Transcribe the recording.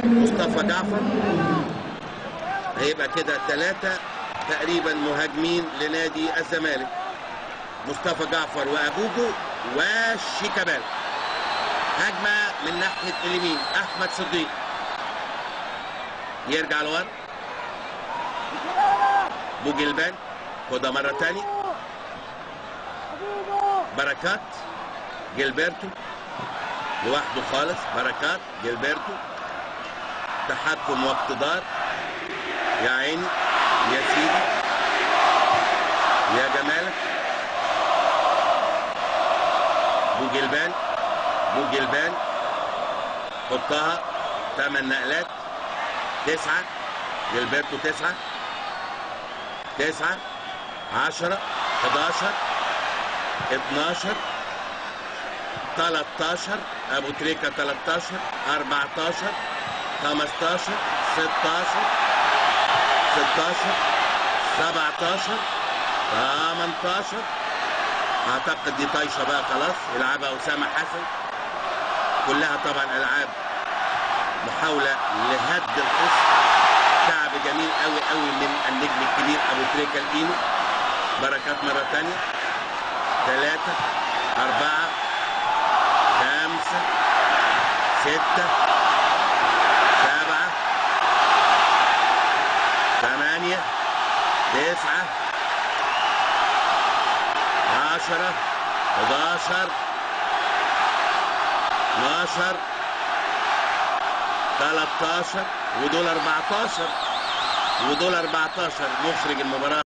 مصطفى جعفر. هيبقى كده 3 تقريبا مهاجمين لنادي الزمالك، مصطفى جعفر وأبوجو وشيكابالا. هجمة من ناحية اليمين، أحمد صديق يرجع لورا، بوجلبان خدها مرة تانية، بركات جilberto لوحده خالص، بركات جilberto تحكم واقتدار، يا عيني يا سيدي يا جمالك. بوجلبان بوجلبان حطها 8 نقلات، 9 جilberto 9 9 10 11 12 13 ابو تريكه 13 14 15 16 16 17 18. اعتقد دي طايشه بقى خلاص، يلعبها اسامة حسن. كلها طبعا العاب محاولة لهد الخصم. كعب جميل قوي قوي من النجم الكبير ابو تريكه الاينو. بركات مرة ثانية، 3 4 5 6 7 8 9 10 11 12 13 ودول 14 ودول 14. مخرج المباراة.